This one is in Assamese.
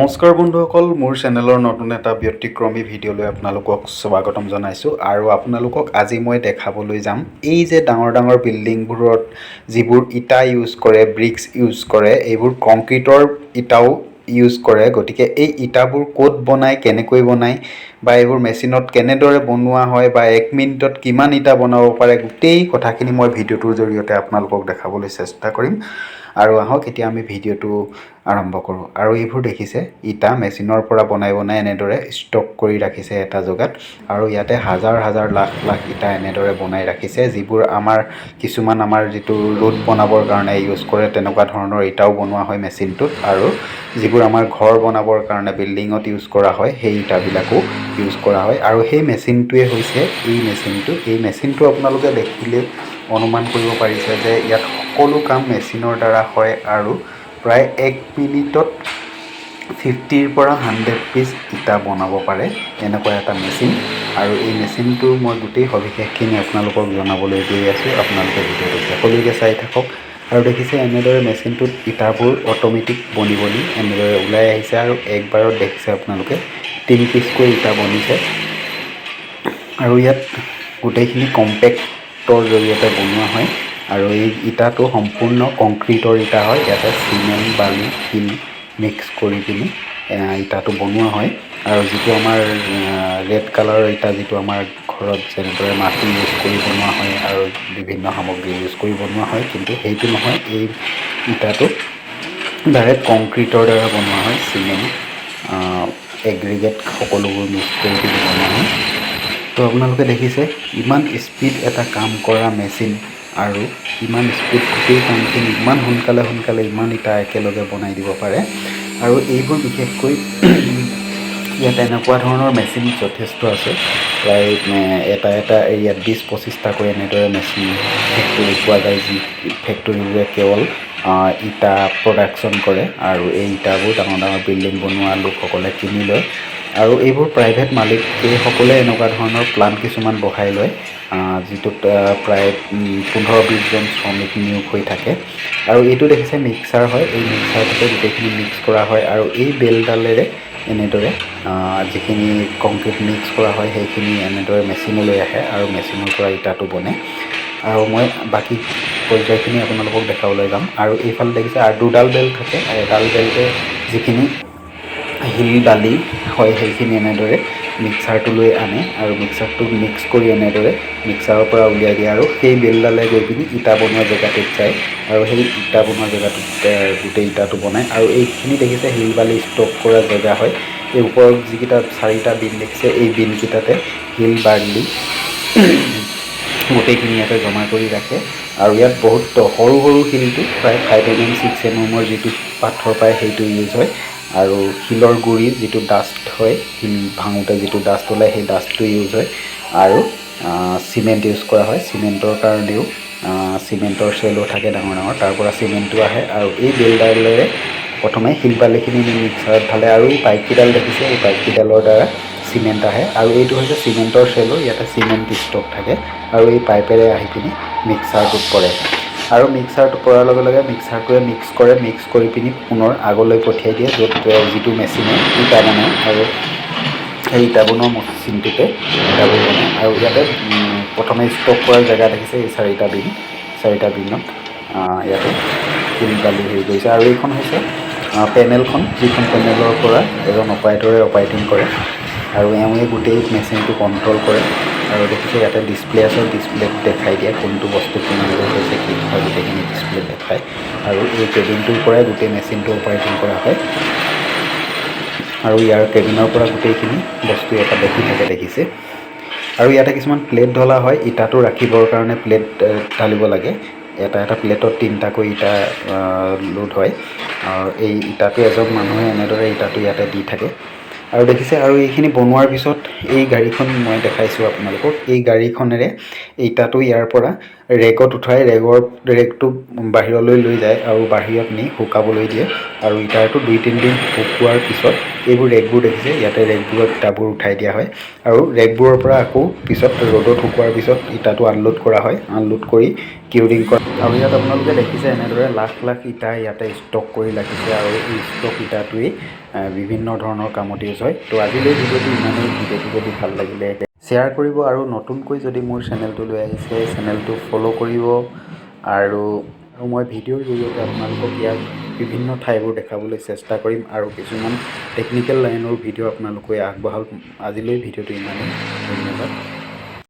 নমস্কাৰ বন্ধুসকল, মোৰ চেনেলৰ নতুন এটা ব্যতিক্ৰমী ভিডিঅ'লৈ আপোনালোকক স্বাগতম জনাইছোঁ। আৰু আপোনালোকক আজি মই দেখাবলৈ যাম এই যে ডাঙৰ ডাঙৰ বিল্ডিংবোৰত যিবোৰ ইটা ইউজ কৰে, ব্ৰিক্স ইউজ কৰে, এইবোৰ কংক্ৰিটৰ ইটাও ইউজ কৰে। গতিকে এই ইটাবোৰ ক'ত বনায়, কেনেকৈ বনায় বা এইবোৰ মেচিনত কেনেদৰে বনোৱা হয় বা এক মিনিটত কিমান ইটা বনাব পাৰে, গোটেই কথাখিনি মই ভিডিঅ'টোৰ জৰিয়তে আপোনালোকক দেখাবলৈ চেষ্টা কৰিম। আৰু আহক, এতিয়া আমি ভিডিঅ'টো আৰম্ভ কৰোঁ। আৰু এইবোৰ দেখিছে, ইটা মেচিনৰ পৰা বনাই বনাই এনেদৰে ষ্টক কৰি ৰাখিছে এটা জেগাত। আৰু ইয়াতে হাজাৰ হাজাৰ, লাখ লাখ ইটা এনেদৰে বনাই ৰাখিছে, যিবোৰ আমাৰ কিছুমান আমাৰ যিটো ৰোড বনাবৰ কাৰণে ইউজ কৰে, তেনেকুৱা ধৰণৰ ইটাও বনোৱা হয় মেচিনটোত। আৰু যিবোৰ আমাৰ ঘৰ বনাবৰ কাৰণে বিল্ডিঙত ইউজ কৰা হয়, সেই ইটাবিলাকো ইউজ কৰা হয়। আৰু সেই মেচিনটোৱে হৈছে এই মেচিনটো। এই মেচিনটো আপোনালোকে দেখিলে অনুমান কৰিব পাৰিছে যে ইয়াত সকলো কাম মেচিনৰ দ্বাৰা হয় আৰু প্ৰায় এক মিনিটত 50ৰ পৰা 100 পিচ ইটা বনাব পাৰে, এনেকুৱা এটা মেচিন। আৰু এই মেচিনটোৰ মই গোটেই সবিশেষখিনি আপোনালোকক জনাবলৈ গৈ আছোঁ। আপোনালোকে ভিডিঅ'টো শেষলৈকে চাই থাকক। আৰু দেখিছে, এনেদৰে মেচিনটোত ইটাবোৰ অট'মেটিক বনি বনি এনেদৰে ওলাই আহিছে। আৰু একবাৰত দেখিছে আপোনালোকে, তিনি পিচকৈ ইটা বনিছে। আৰু ইয়াত গোটেইখিনি কম্পেক্টৰ জৰিয়তে বনোৱা হয়। আৰু এই ইটাটো সম্পূৰ্ণ কংক্ৰিটৰ ইটা হয়। ইয়াতে চিমেণ্ট, বালি, শিল মিক্স কৰি পিনি ইটাটো বনোৱা হয়। আৰু যিটো আমাৰ ৰেড কালাৰৰ ইটা, যিটো আমাৰ ঘৰত যেনেদৰে মাটি ইউজ কৰি বনোৱা হয় আৰু বিভিন্ন সামগ্ৰী ইউজ কৰি বনোৱা হয়, কিন্তু সেইটো নহয়। এই ইটাটো ডাইৰেক্ট কংক্ৰিটৰ দ্বাৰা বনোৱা হয়। চিমেণ্ট, এগ্ৰিগেট সকলোবোৰ মিক্স কৰি পিনি বনোৱা হয়। তো আপোনালোকে দেখিছে, ইমান স্পীড এটা কাম কৰা মেচিন আৰু ইমান স্পীড গোটেই কামখিনি ইমান সোনকালে সোনকালে ইমান ইটা একেলগে বনাই দিব পাৰে। আৰু এইবোৰ বিশেষকৈ ইয়াত এনেকুৱা ধৰণৰ মেচিন যথেষ্ট আছে। প্ৰায় এটা এটা এৰিয়াত 20-25টাকৈ এনেদৰে মেচিন ফেক্টৰী পোৱা যায়, যি ফেক্টৰীবোৰে কেৱল ইটা প্ৰডাকশ্যন কৰে। আৰু এই ইটাবোৰ ডাঙৰ ডাঙৰ বিল্ডিং বনোৱা লোকসকলে কিনি লয়। আৰু এইবোৰ প্ৰাইভেট মালিকসকলে এনেকুৱা ধৰণৰ প্লাণ্ট কিছুমান বহাই লয়, যিটোত প্ৰায় 15-20জন শ্ৰমিক নিয়োগ হৈ থাকে। আৰু এইটো দেখিছে, মিক্সাৰ হয়। এই মিক্সাৰটোতে গোটেইখিনি মিক্স কৰা হয়। আৰু এই বেলডালেৰে এনেদৰে যিখিনি কংক্ৰিট মিক্স কৰা হয়, সেইখিনি এনেদৰে মেচিনলৈ আহে আৰু মেচিনৰ পৰা ইটাটো বনে। আৰু মই বাকী পৰ্যায়খিনি আপোনালোকক দেখাবলৈ যাম। আৰু এইফালে দেখিছে, আৰু দুডাল বেল্ট থাকে। এডাল বেল্টে যিখিনি শিল বালি হয়, সেইখিনি এনেদৰে মিক্সাৰটোলৈ আনে আৰু মিক্সাৰটো মিক্স কৰি এনেদৰে মিক্সাৰৰ পৰা উলিয়াই দিয়ে। আৰু সেই বেলডালে গৈ পিনি ইটা বনোৱা জেগাটোত যায় আৰু সেই ইটা বনোৱা জেগাটোত গোটেই ইটাটো বনায়। আৰু এইখিনি দেখিছে, শিল বালি ষ্টক কৰা জেগা হয়। এই ওপৰত যিকেইটা চাৰিটা বিন দেখিছে, এই বিনকেইটাতে শিল বালি গোটেইখিনি ইয়াতে জমা কৰি ৰাখে। আৰু ইয়াত বহুত সৰু সৰু শিলটো, প্ৰায় 5 mm, 6 mmৰ যিটো পাথৰ পায়, সেইটো ইউজ হয়। আৰু শিলৰ গুড়ি যিটো ডাষ্ট হয়, শিল ভাঙোতে যিটো ডাষ্ট ওলায়, সেই ডাষ্টটো ইউজ হয়। আৰু চিমেণ্ট ইউজ কৰা হয়। চিমেণ্টৰ কাৰণেও চিমেণ্টৰ চেলো থাকে ডাঙৰ ডাঙৰ, তাৰ পৰা চিমেণ্টটো আহে। আৰু এই বেলডালেৰে প্ৰথমে শিল বালিখিনি নি মিক্সাৰত ঢালে। আৰু এই পাইপকেইডাল দেখিছে, এই পাইপকেইডালৰ দ্বাৰা চিমেণ্ট আহে। আৰু এইটো হৈছে চিমেণ্টৰ চেলো, ইয়াতে চিমেণ্ট ষ্টক থাকে। আৰু এই পাইপেৰে আহি পিনি মিক্সাৰটোত পৰে। আৰু মিক্সাৰটো পৰাৰ লগে লগে মিক্সাৰটোৱে মিক্স কৰে। মিক্স কৰি পিনি পুনৰ আগলৈ পঠিয়াই দিয়ে, য'ত যিটো মেচিনে ইটা বনায়। আৰু সেই ইটা বনোৱা মেচিনটোতে ইটাবোৰ বনায়। আৰু ইয়াতে প্ৰথমে ষ্টক কৰাৰ জেগা দেখিছে, এই চাৰিটা বিন, চাৰিটা বিনত ইয়াতে শিল বালি হেৰি কৰিছে। আৰু এইখন হৈছে পেনেলখন, যিখন পেনেলৰ পৰা এজন অপাৰেটৰে অপাৰেটিং কৰে আৰু এওঁৱে গোটেই মেচিনটো কণ্ট্ৰল কৰে। আৰু দেখিছে, ইয়াতে ডিছপ্লে আছে। ডিছপ্লেত দেখাই দিয়ে কোনটো বস্তু কিমান দূৰ হৈছে, কি হয়, গোটেইখিনি ডিছপ্লেত দেখায়। আৰু এই কেবিনটোৰ পৰাই গোটেই মেচিনটো অপাৰেটিং কৰা হয়। আৰু ইয়াৰ কেবিনৰ পৰা গোটেইখিনি বস্তু এটা দেখি থাকে, দেখিছে। আৰু ইয়াতে কিছুমান প্লেট ঢলা হয়। ইটাটো ৰাখিবৰ কাৰণে প্লেট ঢালিব লাগে। এটা এটা প্লেটত তিনিটাকৈ ইটা লোড হয়। আৰু এই ইটাটো এজন মানুহে এনেদৰে ইটাটো ইয়াতে দি থাকে। আৰু দেখিছে, আৰু এইখিনি বনোৱাৰ পিছত এই গাড়ীখন মই দেখাইছোঁ আপোনালোকক। এই গাড়ীখনেৰে ইটাটো ইয়াৰ পৰা ৰেকত উঠাই ৰেকটো বাহিৰলৈ লৈ যায় আৰু বাহিৰত নি শুকাবলৈ দিয়ে। আৰু ইটাটো 2-3 দিন শুকোৱাৰ পিছত এইবোৰ ৰেকবোৰ দেখিছে, ইয়াতে ৰেকবোৰত ইটাবোৰ উঠাই দিয়া হয়। আৰু ৰেকবোৰৰ পৰা আকৌ পিছত ৰ'দত শুকোৱাৰ পিছত ইটাটো আনলোড কৰা হয়। আনলোড কৰি কিউৰিং কৰা আৰু ইয়াত আপোনালোকে দেখিছে, এনেদৰে লাখ লাখ ইটা ইয়াতে ষ্টক কৰি ৰাখিছে আৰু এই ষ্টক ইটাটোৱেই বিভিন্ন ধৰণৰ কামত ইউজ হয়। তো আজিলৈ ভিডিঅ'টো ইমানেই। ভিডিঅ'টো যদি ভাল লাগিলে শ্বেয়াৰ কৰিব আৰু নতুনকৈ যদি মোৰ চেনেলটো লৈ আহিছে, চেনেলটো ফ'ল' কৰিব। আৰু আৰু মই ভিডিঅ'ৰ জৰিয়তে আপোনালোকক ইয়াৰ বিভিন্ন ঠাইবোৰ দেখাবলৈ চেষ্টা কৰিম আৰু কিছুমান টেকনিকেল লাইনৰ ভিডিঅ' আপোনালোকে আগবঢ়াম। আজিলৈ ভিডিঅ'টো ইমানেই, ধন্যবাদ।